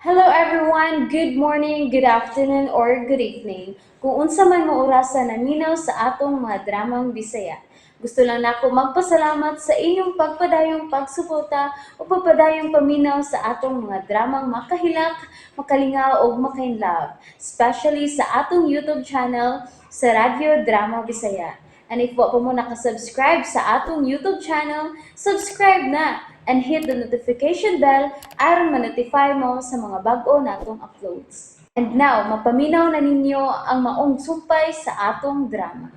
Hello everyone! Good morning, good afternoon, or good evening. Kung unsa man mo orasa naminaw sa atong mga dramang Bisaya. Gusto lang nako magpasalamat sa inyong pagpadayong pagsuporta o pagpadayong paminaw sa atong mga dramang makahilak, makalingaw ug makainlove, especially sa atong YouTube channel sa Radyo Drama Bisaya. And if wa pa mo nakasubscribe sa atong YouTube channel, subscribe na and hit the notification bell aron ma-notify mo sa mga bag-o natong uploads. And now, mapaminaw na ninyo ang maong sumpay sa atong drama.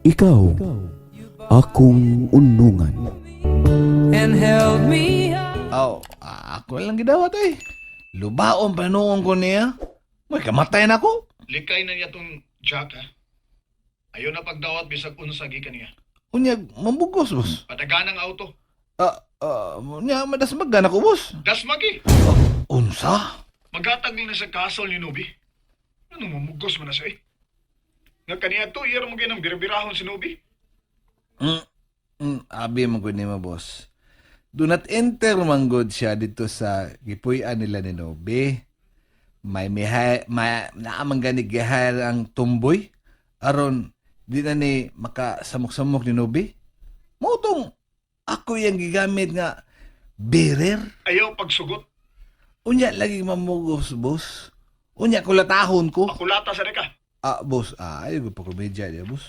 Ikaw, akong unungan. And held me up. Aw, ako lang gidawat eh. Lubaon pa noon ko niya. May kamatay na ko. Likay na niya tong Jack, ha? Ayaw na pagdawat bisag unsa gikan niya. Unya, mambugos, boss. Padagan ang auto. Unya, madasmagan ako, boss. Dasmagi! Unsa? Maghatag na sa castle ni Nobi. Ano mamugos man na siya eh? Nga kaniya to, iya mo ginang birabirahon si Nobi. Abi man gud nimo, boss. Do not enter man gud siya dito sa gipuy-an nila ni Nobi. May mihay, may naamang gani gihire ang tumboy aron di na ni makasamok-samok ni Nobi. Mao tong ako yang gigamit nga bearer. Ayaw pagsugot. Unya lagi mamugos, boss. Unya kulatahon ko. Pakulata sa reka. Ah, boss, ayaw ko pa komedya niya, boss.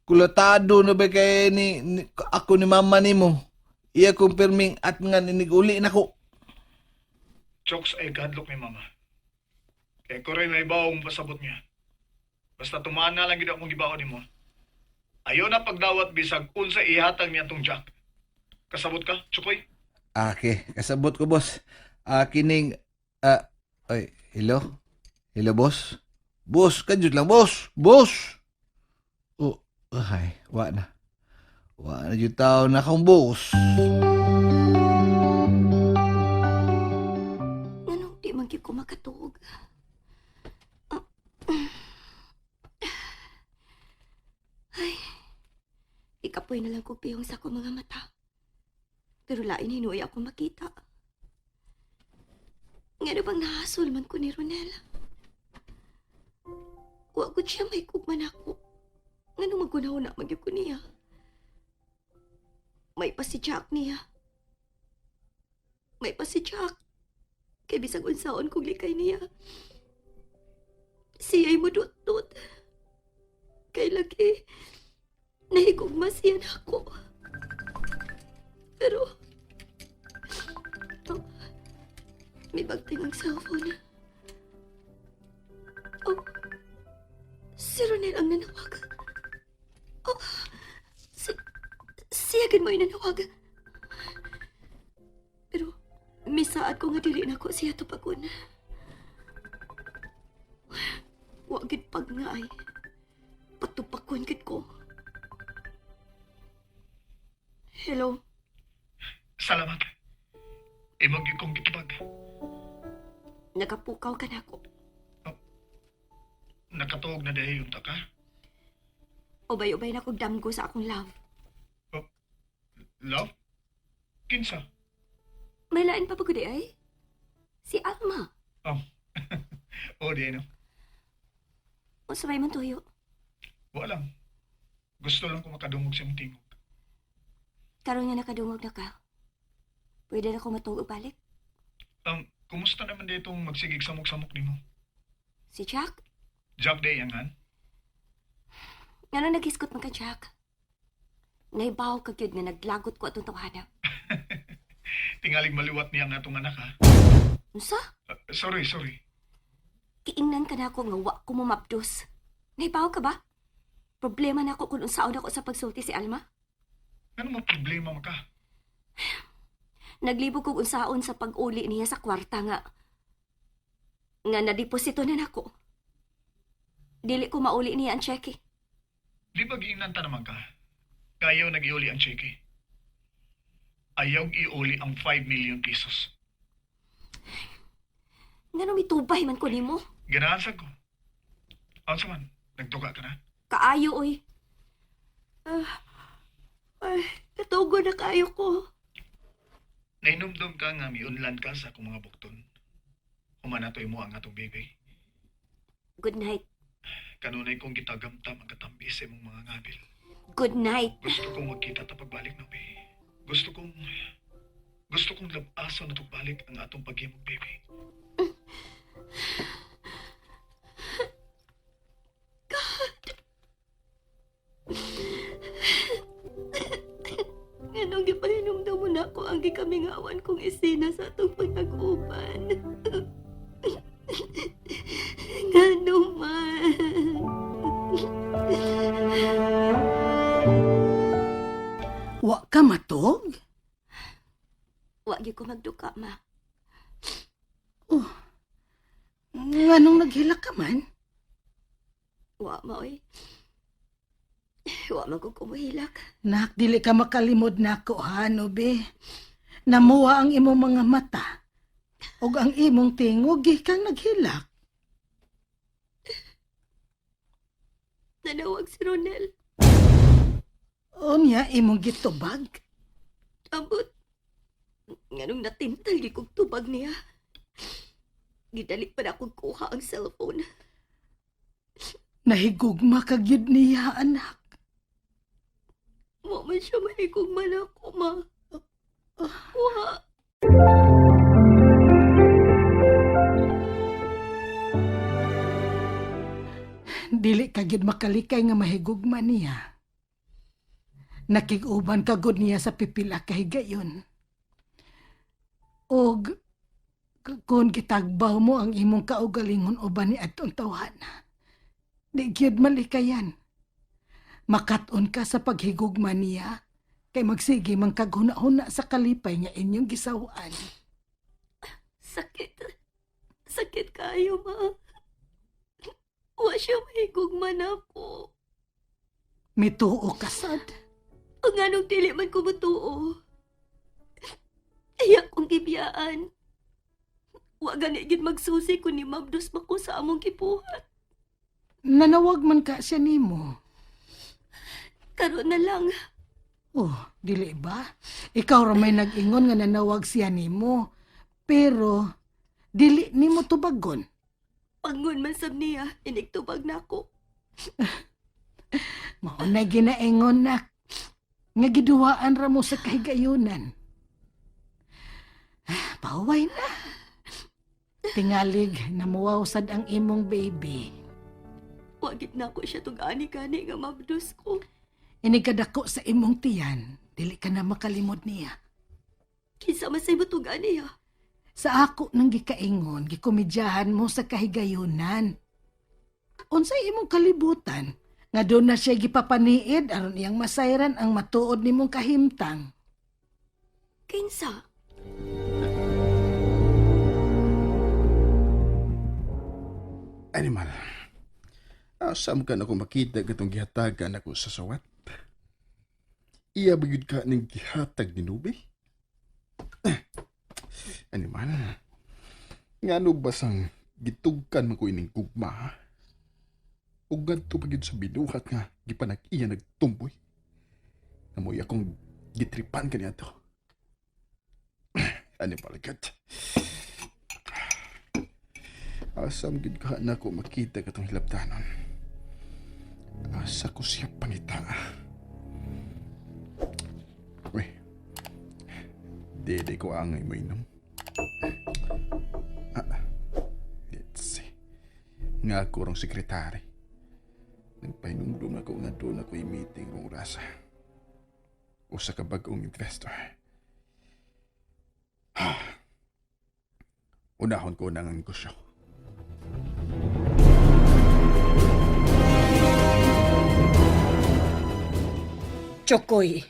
Kulatado na ba kay ni ako ni mama ni mo? Iya kumpirming at nga niniguli na ko. Chokes ay kahadlok ni mama. Kaya ko rin may bawong pasabot niya. Basta tumaan na lang gid akong gibaon nimo. Ayaw na pagdawat bisag unsa ihatag niya tong Jack. Kasabot ka, Chukoy? Okay, kasabot ko, boss. Kining, ay, hello? Hello, boss? Boss, kanjut lang, boss! Boss! Oh, ay, wa na. Wa na jud tao na akong boss. Nganong di man gyud ko makatuog? Ah, Ay, ikapoy na lang kog pihong sa akong mga mata. Pero lain hinuoy ako makita. Ngano bang nahasol man ko ni Ronel? Wa gud siya may kugman ako. Ngano magunahuna man gyud ko niya? May pa si Jack niya. May pa si Jack. Kay bisag unsaon kog likay niya. Siya'y mudutdut. Kay lagi, nahigugma siya nako. Pero, oh, may bagting ang cellphone. Oh, si Ronel ang nanawag. Oh, siya gid mo nanawag. Pero, misaad ko nga dili nako siya tupagon. Wa gid pag nga ay. Patupakon gid ko. Hello, Salamat. Imong gyud kong gitubag. nagapukaw ka nako. Nakatuog na dahil yung taka. Ubay-ubay na kog damgo sa akong love. Love? Kinsa? May lain pa ba gud ay? Si Alma. Oh. Oh, di no. Unsa may man tuyo? Wala lang. Gusto lang ko makadungog sa imong tingog. Karon nga nakadungog na ka. Pwede na ko matuog og balik. Kumusta naman ditong magsigig samok-samok nimo? Si Jack? Jack day ang han? Ngano naghisgot man ka, Jack? Naibaw ka gyud nga naglagot ko atong tawhana. Tingalig maliwat niya ang atong anak ha. Unsa? Sorry, sorry. Giingnan ka na ako nga wa ko mumapdos. Naibaw ka ba? Problema na ako kung unsaon ako sa pagsulti si Alma. Ano mo problema maka? Naglibog kog unsaon sa pag-uli niya sa kwarta nga nga nadeposito na nako. Dili ko mauli niya ang cheque. Di ba giingnan ta naman ka? Kayaw nag-iuli ang cheque. Ayaw iuli ang 5 million pesos. Ngano mitubay man ko nimo? Ganahan sad ko. Unsa man, nagduga ka na? Kaayo oy. Ah, ay, katugo na kaayo ko. Nainumdum ka nga miunlan ka sa akong mga bukton. Human nato imo ang atong baby. Good night. Kanunay kong gitagamtam ang katambi sa imong mga ngabil. Good night. Gusto kong magkita ta pagbalik na, baby. Gusto kong labason na balik ang atong paghimog, baby. Nganong gipahinumdum mo na ako ang gikamingawan kong isina sa atong panag-uban. Ngano man. Wa ka matog? Wa gyud ko magduka, ma. Oh. Nganong naghilak ka man? Wa ma oy. Wa man ko kumuhilak. Nak, dili ka makalimod nako ha, Nobe. Namuha ang imong mga mata. Ug ang imong tingog gikan naghilak. Nanawag si Ronel. Unya imong gitubag. Abot. Nganong natintal gyud kog tubag niya. Gidali pa na akong kuha ang cellphone. Nahigugma ka gyud niya, anak. Wa man siya mahigugma na ako, ma. Wa. Dili ka gyud makalikay nga mahigugma niya. Nakig-uban ka gud niya sa pipila ka higayon. Og kung gitagbaw mo ang imong kaugalingon uban ni atong tawhana, di gyud malikayan. Makat-on ka sa paghigugma niya kay magsige man kag huna-huna sa kalipay nga inyong gisaw-an. Sakit. Sakit kayo, ma. Wa siya mahigugma na ako. Mituo ka sad. Ang anong dili man ko mutuo. Iya kong gibiyaan. Wa gani gid magsusi kun ni Mabdos ba ko sa among gibuhat. Nanawag man ka siya nimo. Karon na lang. Oh, dili ba? Ikaw ra may nag-ingon nga nanawag siya nimo. Pero dili nimo tubagon. Pangon man sab niya, inigtubag na ako. Mao na ginaingon nak nga giduwaan ra mo sa kahigayunan. Ah, pahuway na. Tingalig namuwaw sad ang imong baby. Wa gid na ako siya tug-ani gani nga mabdos ko. Inigkadako sa imong tiyan, dili ka na makalimod niya. Kinsa man say mo tug-ani ha? Sa ako nang gikaingon, gikomedyahan mo sa kahigayunan. Unsay imong kalibutan? Nga doon na siya gipapaniid aron iyang masayran ang matuod nimong kahimtang. Kinsa? Animal. Asam ka na ko makita katong gihatagan ako sa sawat? Iya ba gyud ka ning gihatag ni Nubi? Animal. Ngano ba sang gitugkan man ko ining gugma? Ha? Ug ngadto pa gyud sa binuhat nga gipanag-iya nagtumboy. Namoy akong gitripan kaniadto. Animal gyud. Asam gid ka na ko makita katong hilabtanon. Asa ko siya pangita. Uy. Dili ko angay mo inom. Ah, let's see. Nga ako rong sekretary. Nagpahinumdum ako nga doon ako meeting rong orasa. Usa ka bag-ong investor. Ha. Unahon ko na ang negosyo. Chokoy,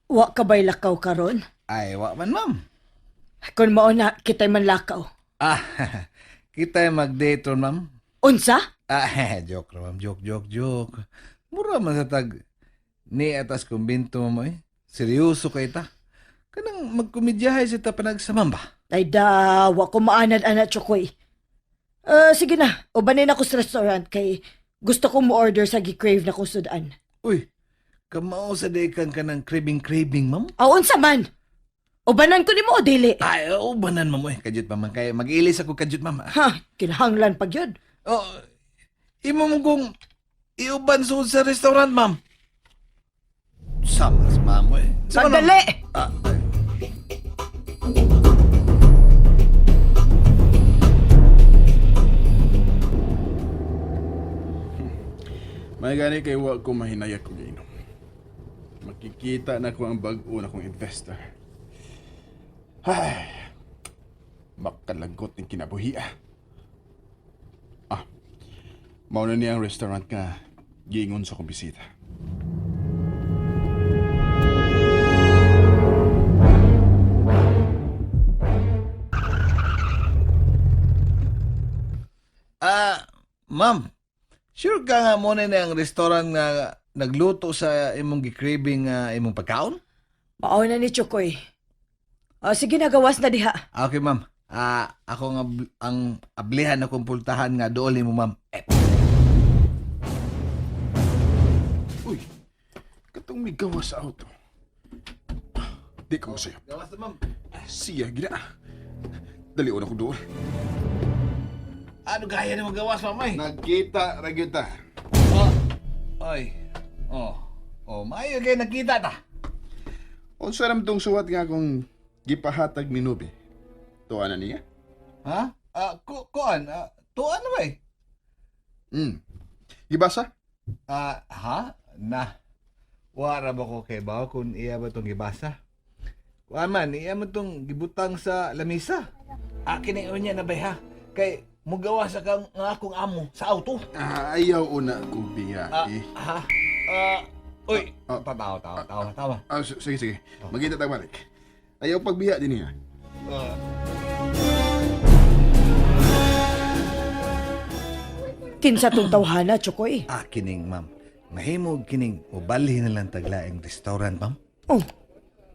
wa ka ba'y lakaw karon? Ay, wa man, ma'am. Kung mao na, kita'y manlakaw. Ah, kita mag-date ron, ma'am. Unsa? Ah, joke ra, ma'am. Joke, joke, joke. Mura man sa tag ni atas kumbinto mo eh. Seryoso kay ta. Kanang magkomedyahay sa ta panagsamam ba? Ay da, wa ko maanad ana, Chokoy. Sige na, ubanin ako sa restaurant kay gusto kong mo-order sa gi-crave na kong sudan. Uy, kamao sa dekan ka ng craving-craving, ma'am. Aw, unsa man? Ubanan ko nimo o dili? Ay, ubanan, ma'am. Uy, kadyot pa man. Kaya mag-ilis ako kadyot, ma'am. Ha, kinahanglan pag yun. Oh, imo mo kong iuban suod sa restaurant, ma'am. Sama sa ma'am, eh. Sama na- Sandali! Ah, ay. May gani kay wa ko mahinayag kog inom. Makikita na ko ang bag-o na kong investor. Ay, makalagot ng kinabuhi ah. Ah, mauna niya ang restaurant nga giingon sa akong bisita. Ah, ma'am. Sure ka nga muna na ang restaurant nga nagluto sa imong gicraving nga imong pagkaon? Mao na ni Chokoy. Ah, sige na, gawas na diha. Ah, okay, ma'am. Ah, ako nga ang ablihan akong pultahan nga dool nimo, ma'am. Eh, Uy, katong may gawas sa auto. Di ko masayop. gawas na, ma'am. Siya, gina. Dali na ko doon. Ano gaya na magawas, ma'am, ay? Nagkita, ra gyud ta. Oh, ay. Oh. Oh, maayo kay nakita ta. Unsa ram tong suwat nga akong gipahatag ni Nubi? Tuwa na niya? Ha? Ah, kuan, tuan na ba eh? Gibasa? Ah, ha? Na. Wara ba ko kay ba kung iya ba tong gibasa? Kuan man, iya mo tong gibutang sa lamisa. Akin na unya na bay ha. Kay mugawa sa kang nga akong amo sa auto. Ah, ayaw una ko biya Ah, eh. ha? Ah, uy, Ah, tawa, tawa, tawa, tawa. Ah, sige, sige. Magkita tayo balik. Ayaw pagbiya din niya. Ah. Kinsa tong tawhana, Chokoy. Ah, kining ma'am. Mahimog kining mubalhin na lang taglaing restaurant, ma'am. Oh,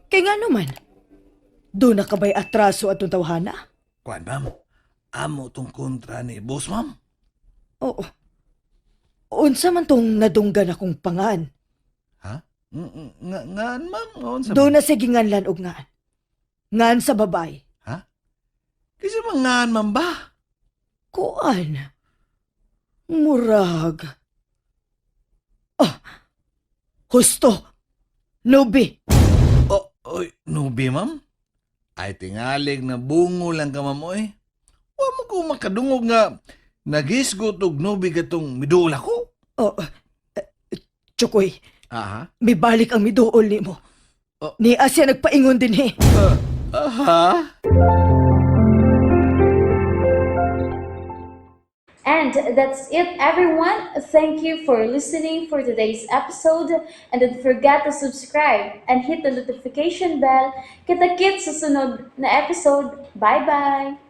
kay nga naman. Doon na ka ba'y atraso atong tawhana? Kuan, ma'am. Amo tong kontra ni boss, ma'am. Oo. Unsa man tong nadunggan akong pangan. Ha? Nga, ngaan, ma'am? Ngaan sa Doon na sige nganlan og ngan. Ngan sa babae. Ha? Kasi mga ngaan, ma'am ba? Kuan. Murag. Ah. Husto. Nubi. Oh, oy, nubi, ma'am? Ay, tingalig na bungo lang ka, ma'am, oy. Wa mo ko makadungog nga nagisgot og nubi katong miduol ako. Oh, Chokoy, Aha. mibalik ang miduol nimo. Oh. Ni Asya nagpaingon din eh. Aha. And that's it, everyone. Thank you for listening for today's episode. And don't forget to subscribe and hit the notification bell. Kita-kits sa sunod na episode. Bye-bye!